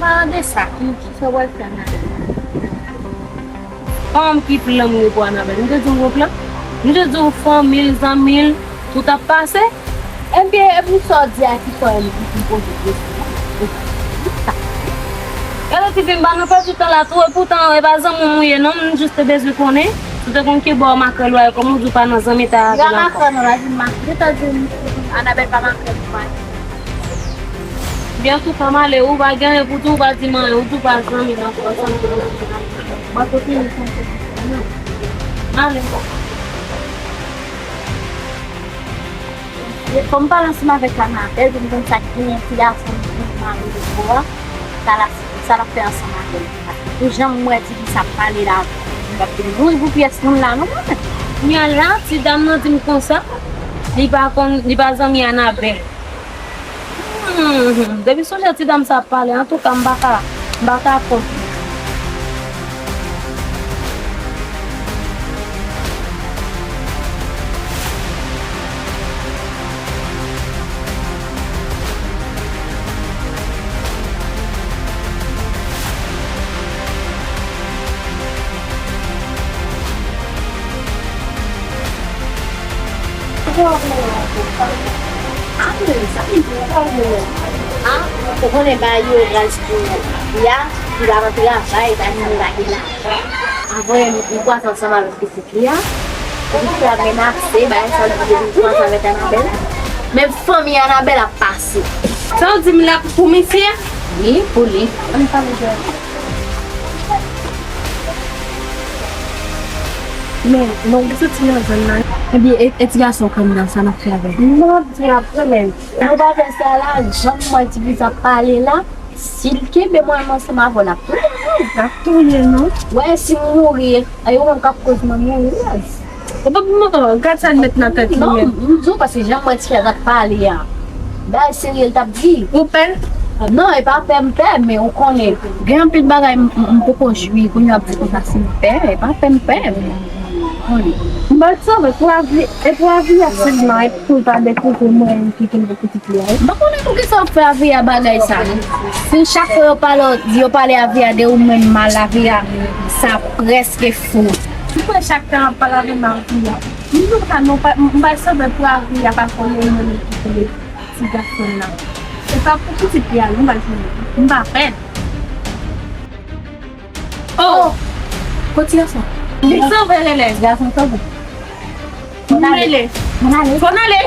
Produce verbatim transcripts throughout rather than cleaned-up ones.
Palan de sa, ki, ki sa w al fè Anabèl? Fanm ki plan m gen pou Anabèl? M te di w gon plan? M te di w fanmi l, zanmi l, tout ap pase? Ebyen, epi sa w di a ki fè m, m poze w kesyon an? Gade ti fi, m pa nan pèdi tan la tou, epoutan, e pa zanmi w m ye non, m jis te bezwen konnen si w te konn kibò makrèl ou a ye, kòman w di w pa nan zanmitay avè l ankò. Li pa makrèl non, pa di m makrèl, li ta di m Anabèl pa makrèl pou mwen. Byen, antouka, m ale, ou pa gen anyen pou di, ou pa di m anyen, ou di w pa zanmi m ankò, zanmi m. Mwen te fini konte pou mwen. M ale. Fò m pale ansanm avèk Anabèl pou m konn sa k genyen ti gason ki vin mare depo a, sa l ap, sa l ap fè ansanm avè l. Pou jan m wè ti fi sa ap pale la, m ap vin mouri pou pyès moun la non mwen. Kounye a la, ti dam nan di m konsa, li pa konn, li pa zanmi Anabèl. Hmm, depi sonje ti dam sa ap pale, antouka m pa ka, m pa ka kont li. Ah, ou konnen ba yo gaz pou ya, ki pa nan travay, ba nou lage la. Avan, m kwaze ansanm avèk pitit li a. Pitit li a menase, bagay sa l di depi l kwaze avèk Anabèl. Menm fanmi Anabèl ap pase. Sa w di m la pou misye? Wi, pou li. Ann pale de Men, non, ou soti nan zòn nan. Ebyen, e, e ti gason kòm nan, sa n ap fè avè l? Non, m ap di w apre, men nou pa fè sa la, jan m wè ti fi sa ap pale la, si l kenbe mwen ansanm avè w, l ap touye m. L ap touye nou. Wè, si m mouri, e ou menm k ap koz mwen mouri, yès. Ou pa pou mwen, gad sa l met nan tèt li menm. Non, m di w, paske jan m wè ti fi a t ap pale a, bagay serye l t ap di. Ou pè? Non, e pa pè m pè, men ou konnen, gen anpil bagay m, m, m poko jwi, kounye a w ap di konsa si m pè, e pa pè m pè, men ou konnen. M pa t sove pou Avi, e pou Avi a sèlman, e pou l pa dekouvri mwen ki kenbe pitit li a. M pa konnen poukisa w ap fè Avi a bagay sa, non. Si chak fwa yo pale, yo pale Avi a de ou menm mal, Avi a, sa prèske fou. Ou kwè chak tan ap pale avè m a ri a. M di w sa non, pa, m, m pa sove pou Avi a pa konnen mwen menm ki konnen ti gason nan. Se pa pou pitit li a non, m pa jwenn. M pa pè. Oh! Kot ti gason? Li sove rele. Gason sove. Fò n ale. Fò n ale. Fò n ale.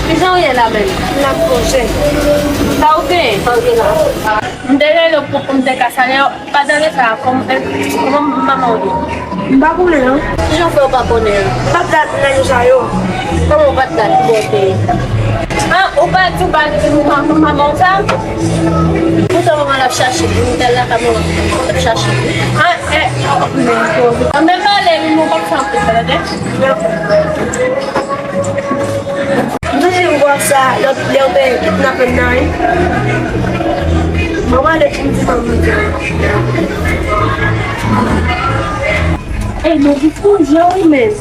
Kijan w ye la menm? M ap konje. Sa w genyen? M te rele w pou, pou m te ka salye w. Pandan de sa, kòm, e, kòman manman w ye? M pa konnen non. Kijan w fè w pa konnen l? M pa t la nan jou sa yo. Kòman w pa t la? Kibò w te ye? An, ou pa di w pa di manman w sa? Poutan manman l ap chache, m te al lakay manman l ap chache. An, e, an, menm ale, wi, men w p ap fè anpil, tande? M toujou wè sa lè, lè yo te kidnape m nan ri. Mwen pale pou m di manman m. Ey, men vit pou jan wi menm.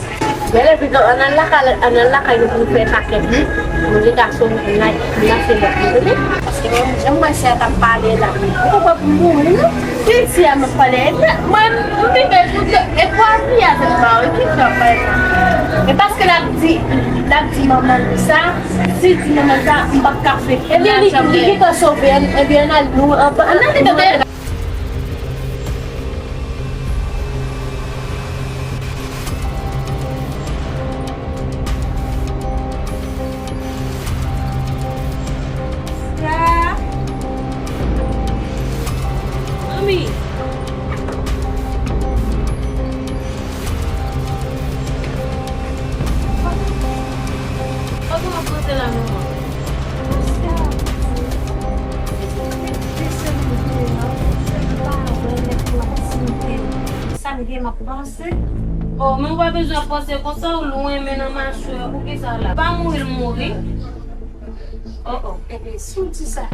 Lè lè vit, ann al lakay, ann al lakay nou pou nou fè pakèt wi. Manje gason nou, nou lase lòt nou tande. Paske mwen, jan m wè sè a t ap pale la, ou konprann pou m mouri non. Piti a m ap pale, mwen, m pi bèl pou e pou Avi a sèlman, wi, ki fè m pale sa. E paske l ap di, l ap di manman l sa, si l di manman l sa, m p ap ka fè. Ebyen, li, li gentan sove, ebyen, ann al, nou, ann, ann al, Se la, manman. Sa m gen, m ap panse. Oh, men ou pa bezwen ap panse konsa, ou lwen men nan machwè, poukisa la? Pa mouri, l mouri. Oh, oh. Ebyen, si w di sa,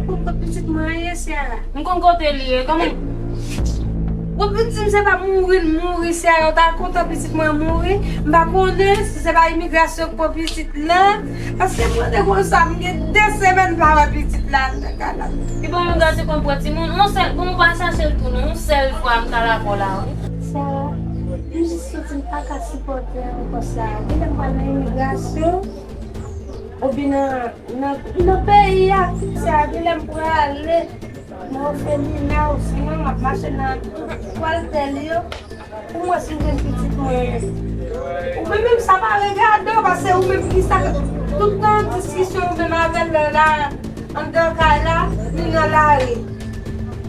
ou konn pitit mwen an ye, Ciara? M konn kote li ye, kòman? Ou vin di m se pa mouri l mouri, Ciara, ou ta kontan pitit mwen mouri? M pa konnen si se pa imigrasyon k pran pitit lan, paske mwen te konn sa, m gen de semèn m pa wè pitit la nan kay la. Ki bon imigrasyon konn pran timoun? Yon sèl, bon, m pa chache l tou non, yon sèl fwa m t al avè w la, wi. Ciara, m jis santi m pa ka sipòte ankò sa. Genlè m pral nan imigrasyon, oubyen nan, nan, nan peyi a. Ciara, genlè m prale. Nan òfelina, osinon m ap mache nan twal tèl yo pou mwen si m jwenn pitit mwen. Ou menm, menm sa pa regade w, paske ou menm ki sa, tout tan diskisyon ou menm avè l la, anndan kay la, li nan lari.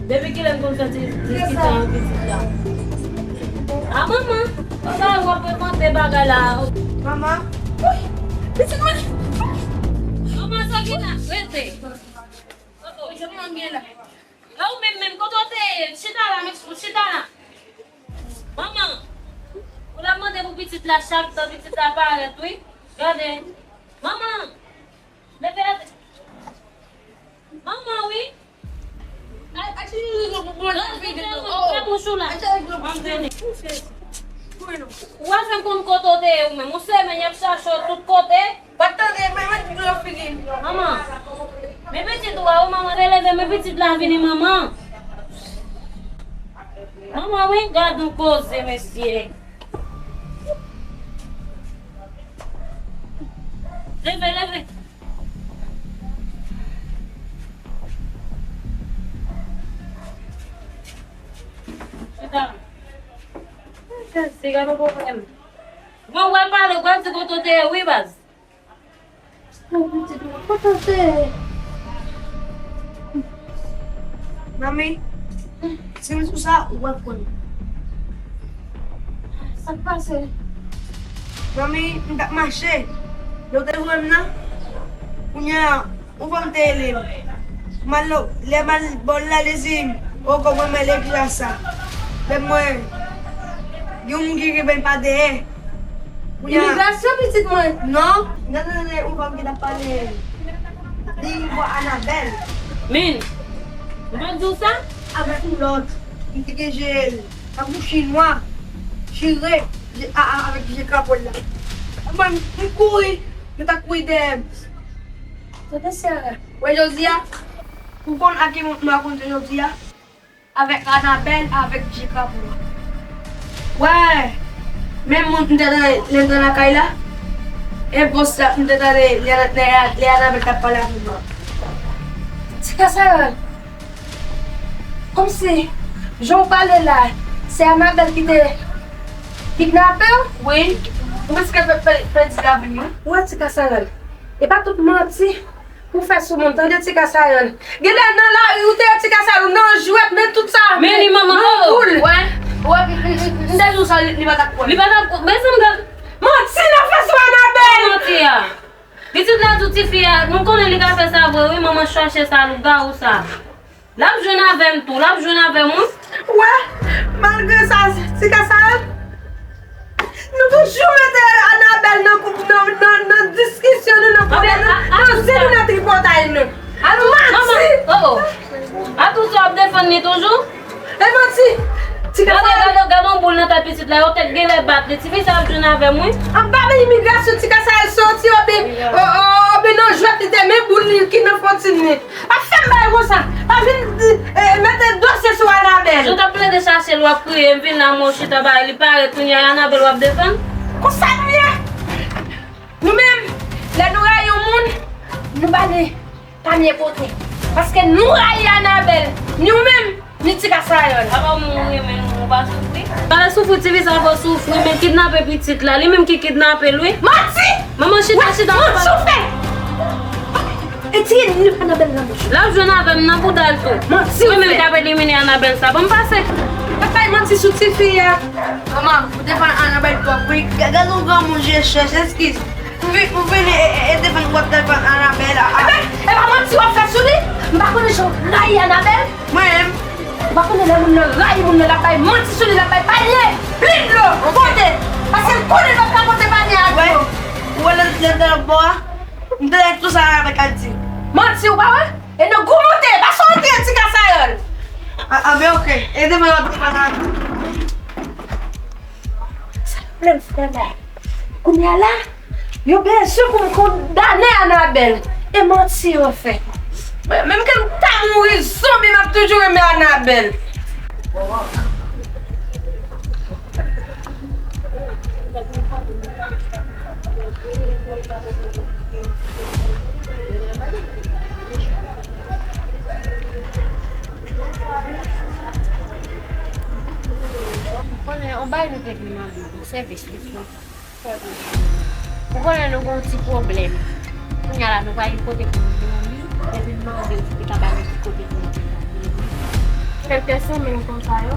Depi kilè n konn fè ti diskisyon ak pitit la? A, manman, sa w ap envante bagay la? Manman, wi, pitit mwen. Manman, sa ki la? Rete. Oh, oh, se manman m gen la. E ou menm, menm, kote w te ye? Chita la, m ekspli-, chita la. Manman, ou la mande pou pitit la chak tan, pitit la parèt, wi. Gade. Manman, leve, leve. Manman, wi. Ay, ay, se yon rezon pou bon la figi tou. Oh, pa bouch ou la. Ay, se yon rezon pou bon. Ou pa fè m konn kote w te ye ou menm. Yon semèn y ap chache w tout kote. Pa tande, men mwen di w figi. Manman. Men pitit ou a, wi, manman. Leve, leve, men pitit la vini, manman. Manman, wi, gad yon koze, mesye. Leve, leve. Chita. Jezi, gade yon pwoblèm. Mwen, w al pale, w al di kote w te ye, wi, baz. Pitit mwen, kote w te ye? Manmi, si m di w sa, ou p ap kwè m. Sa k pase? Manmi, m t ap mache. Lè w te jwenn m nan, kounye a, yon fanm te rele m. M al, lè m al bò l la, li di m, o, kòman m al legliz la sa. Lè mwen, gen yon moun ki kenbe m pa dèyè. Imigrasyon, pitit mwen? Non, m te tande yon fanm ki t ap pale. Li vwa Anabèl. Min, m pa t di w sa? Avèk yon lòt, li te gen je, tankou chinwa, chire, je, a, a, avèk je krapo l la. Mwen, m kouri, yo t ap kouri dèyè m. Tande sa. Wè jodi a, ou konn a ki moun m rakonte jodi a? Avèk Anabèl, avèk je krapo a. Wè, menm moun m te tande lè m te nan kay la, e bòs la m te tande lè, lè, lè Anabèl t ap pale avè m nan. Ti Kasayòl, kòmsi, jan w pale la, se Anabèl ki te kidnape w? Wi. Ou riske pè-, pè-, pèdi lavi w, wi. Ou wè Ti Kasayòl, e pa tout manti pou fè sou moun, tande Ti Kasayòl. Genlè nan lari ou te ye Ti Kasayòl, ou nan jwèt, men tout sa, men li manman, nan boul. Wè, wè, m, m, m, m te di w sa, li, li pa t ap kwè. Li pa t ap kwè, men sa m gad. Manti nan fè sou Anabèl. Manti a. Pitit la di w tifi a, nou konnen li ka fè sa vre, wi, manman chache sa, lougawou sa. L ap jwenn avè m tou, l ap jwenn avè m, wi. Wè, malgre sa, Ti Kasayòl, nou toujou mete Anabèl nan koup, nan, nan, nan diskisyon nou, nan pwoblèm nou, nan zi nou, nan tripotay nou. Manti! Oh, oh. Atousa w ap defann li toujou? E manti! Ti Kasayòl. Gade, gade, gade yon boul nan tèt pitit la, yo tèt genlè bat li. Tifi sa ap jwenn avè m, wi. Anba men imigrasyon, Ti Kasayòl soti, obi, o, o, obi nan jwèt li te, men boul li ki nan fwontin li. Pa fè m bagay konsa. Pa vin, eh, mete dosye sou Anabèl. Jan w t ap plede chache l, w ap kriye, m vin la, mwen chita, bay li parèt, kounye a, Anabèl w ap defann? Konsa nou ye. Nou menm, lè nou rayi yon moun, nou ba li pamye pote. Paske nou rayi Anabèl, ni ou menm, ni Ti Kasayòl. Apa w menm ou renmen nou, ou pa soufri? Pa soufri, tifi sa fò soufri, men kidnape pitit la, li menm ki kidnape l, wi. Manti! Manman, chita, chita, manti ou fè! E ti ni Anabèl nan bouch. L ap jwenn avè m nan bouda l tou. Manti ou fè! Mwen menm k ap elimine Anabèl sa, ban m pase. Pa bay manti sou tifi a. Manman, ou defann Anabèl twòp, wi. Gade yon granmoun je chèch eskiz. Ou vi-, ou vini e, e, e defann wòt Rayi Anabèl? Mwen menm. Ou pa konnen lè moun nan rayi moun nan, l ap bay manti sou li, l ap bay panye, plen dlo, pote. Paske l konnen l p ap ka pote panye ak dlo. Ou wè lè, lè, lè, bò a, m te lè tout sa avèk Adi. Manti, ou pa wè? E nan gou moute, pa sou antre ti kasayòl. A, a, ben, oke. Ede mwen antre, madam. Sa yo vle m fè la? Kounye a la, yo bezwen pou m kondane Anabèl. E manti yo fè. Mwen menm ke m ta mouri zonbi, m ap toujou renmen Anabèl. Konnen, yon bagay nou te vin mande w, sèvis li fè. Ou konnen nou gen yon ti pwoblèm. Kounye a la, nou pa gen kote pou nou dòmi, epi n mande w si w te ka ba nou ti kote pou nou te ka dòmi. Kèlkeswa, men konsa yo.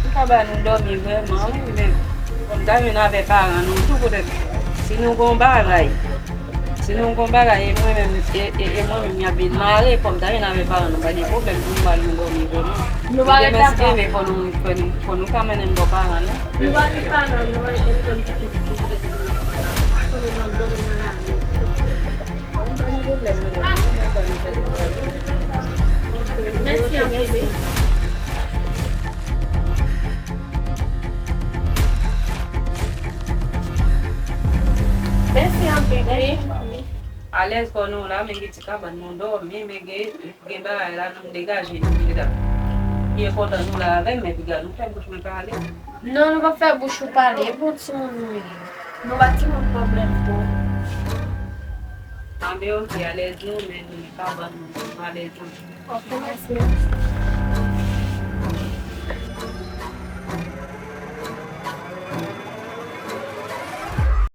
M ka ba nou dòmi vrèman, wi, men fò m ta jwenn avè paran nou tou, poutèt si nou gon bagay, si nou gon bagay, e mwen menm, e, e, e mwen menm, y ap vin mare, fò m ta jwenn avè paran nou, pa gen pwoblèm pou m ba nou dòmi vrèman. Nou pa gen demen, si Dye vle, fò nou, fò nou, fò nou ka mennen m bò paran nou. Nou pa gen paran nou, e mwen menm ki te di nou, fò nou nan dòmi nan lari. Mèsi anpil. Mèsi anpil, wi. Alèz kò nou la, men gen ti kabann nou dòmi, men gen, gen bagay la, nou degaje nou, medam. Byen kontan nou la avè m, men piga nou fè bouch mwen pale. Non, nou pa fè bouch ou pale, bon timoun nou ye. Nou pa timoun pwoblèm pou. Anben, oke, alèz nou, men nou kabann nou, alèz nou. Oke, mèsi.